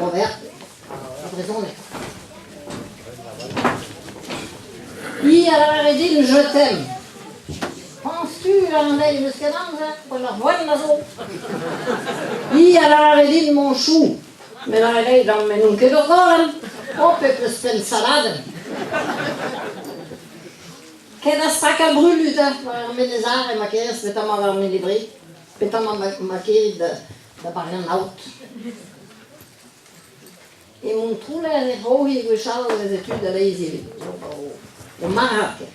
Proverb e brezhoneg. Hi a lavare din je t'aime. Penses-tu an deiz n'eus ket amzer, poent ar voenn a zo. Hi a lavare din mon chou. Me lavare dezhi dam me n'on ket ur vorenn. Oh pebezh penn saladenn. Ken a stakañ brulu 'ta war ar Menez Are ma kerez petra war ar Menez-Bre, petra ma kerit da bariañ an aod. E Montroulez e rohi gwechall e veze tud a-leizh ivez, o marc'had ken.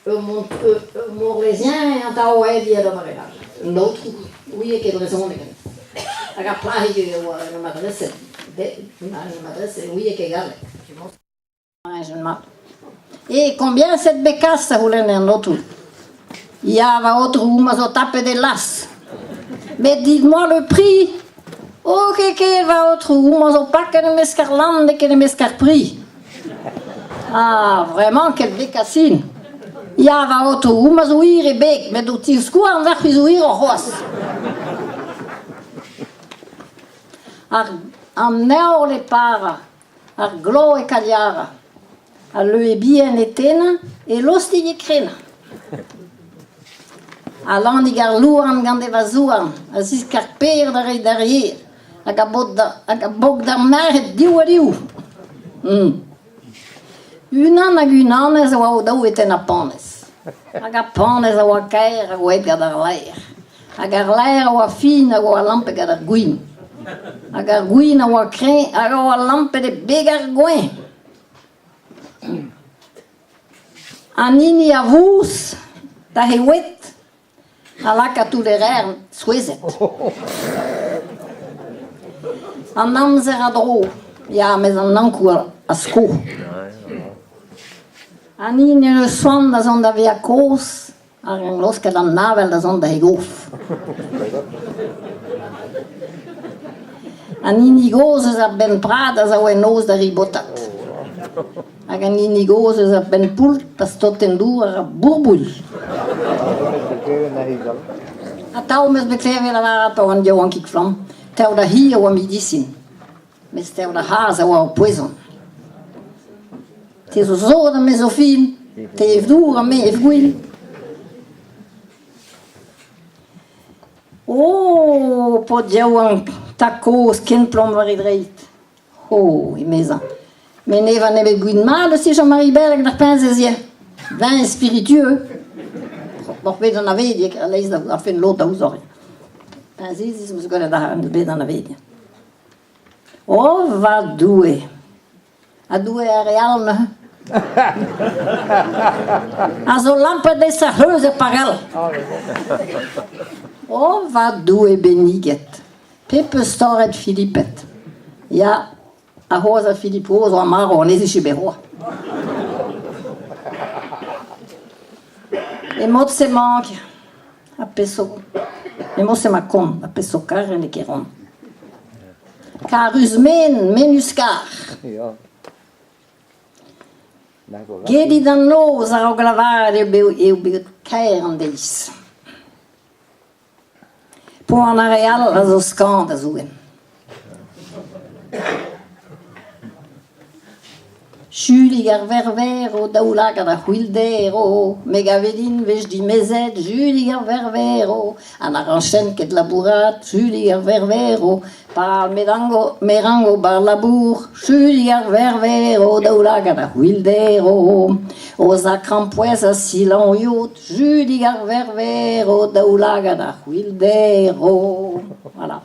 Ur morlezien atav aet ivez d'ober e all. Un aotrou 'ouie ket brezhoneg. Hag ar plac'hig e oa en em adreset, en em adreset, 'ouie ket galleg. E combien cette bécasse a c'houlenne an aotrou. Ya, va aotrou, ma zo tapet e las. Met dit-moi le prix. Oh, ket ket, va aotrou, ma zo paket e-mesk ar lann n'eo ket e-mesk ar pri. Ah, vraiment, quelle bécassine. Ya, va aotrou, ma zo hir e beg, met ho tivskouarn war zo hiroc'h c'hoazh. Ar, an heol e para. Ar glav e Cagliari, al leue bihan e tennañ, e lostig e krenañ. Alanig ar louarn gant e vazhouarn a ziskar per da reiñ d'ar yer hag a bok d'ar merc'hed div ha div. Unan hag unanez a oa o-daou e tennañ panez. Hag ar panez a oa kaer hag oa aet gant ar laer. Hag ar laer a oa fin hag a oa lampet gant ar gwin. Hag ar gwin a oa kreñv hag a oa lampet e beg ar gweñv. An hini a vouz da he oued a laka tout e rer souezhet. An amzer a dro, ya, mes an Ankoù a sko. An hini en deus c'hoant da zont da vezañ kozh Hag eñ laosket an avel da zont d'he gof. An hini gozh eus ar benn-prad a zao en noz da ribotat. Hag an hini gozh eus ar benn-poull pa stot en dour a ra bourbouilh. Atav 'm eus bet klevet lavaret pa oan yaouankik flamm, tev da hir a oa medisin. Mes tev da c'hazh a oa ur poezon. Te zo sot ha me zo fin, te ev dour ha me ev gwin. Oh, paotr yaouank, tad kozh ken plom war e dreid. Oh, emezañ, me n'evan nemet gwin mat eus Jean-Marie Belleg d'ar peñsez ivez. Vin spiritueux. Oc'h bet anaveziek, a-leizh da fenn lod da ouzoc'h. Peñseziz 'm eus gwelet ar bet anaveziek. Oh, va Doue! Ha Doue ar re all neuze? A zo lampet e ar c'hleuz er parell. Oh, va Doue benniget! Pep eus torret Filiped. Ya, ar c'hozh a Filip kozh oa marv anezhi bet c'hoazh. E mod-se 'mañ ar pezh zo e mod-se 'mañ kont, ar pezh zo karet n'eo ket ront. Karus men, menus kar. Gedit an noz a-raok lavaret eo bet kaer an deiz. Poan ar re all a zo skañv da zougen. Julig ar Verver, o daoulagad a c'hwilder, o me 'gave din 'vez dimezet Julig ar Verver, o ha na rañchen ket labourat Julig ar Verver, o pa me rango me rango 'bar labour Julig ar Verver, o daoulagad a c'hwilder, o o za krampouezh ha silañ yod Julig ar Verver, o daoulagad a c'hwilder, o voilà.